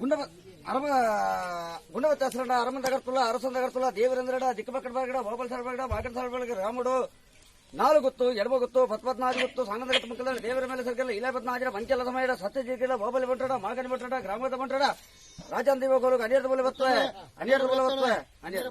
ಗುಂಡ ಅರಮ ಗುಂಡವತ್ತಾಸರಡ ಅರಮನ್ ತಗರ್ತುಲ್ಲ ಅರಸನ್ ತಗರ್ತುಲ್ಲ ದೇವರೇಂದ್ರಡ ದಿಕ್ಕಪಕ್ಕಡ ಬಾಗಡ ಗೋಪಾಲ ಸಾರ್ಬಾಗಡ ಬಾಗಡ ಸಾರ್ಬಾಗ ರಾముడు ನಾಲು ಗೊತ್ತು ಎಡಮ ಗೊತ್ತು ಪತ್ಪತ್ನಾಜು ಗೊತ್ತು ಸಾನಂದ ಮುಕ್ಕಲ ದೇವರ ಮೇಲೆ ಸರ್ಕಲ್ ಇಲ್ಲ ಪತ್ನಾಜರ ಪಂಚಲ ಸಮಯಡ ಸತ್ಯಜೀತಿಲ ಗೋಪಾಲ ಬಂಟಡ ಮಾಗನಿ ಬಂಟಡ ಗ್ರಾಮದ ಬಂಟಡ ರಾಜಾನ್ ದೇವಗೋಲು ಅನಿಯರ್ದ ಬೋಲೆ ಬತ್ತವೆ, ಅನಿಯರ್ದ ಬೋಲೆ ಬತ್ತವೆ, ಅನಿಯರ್.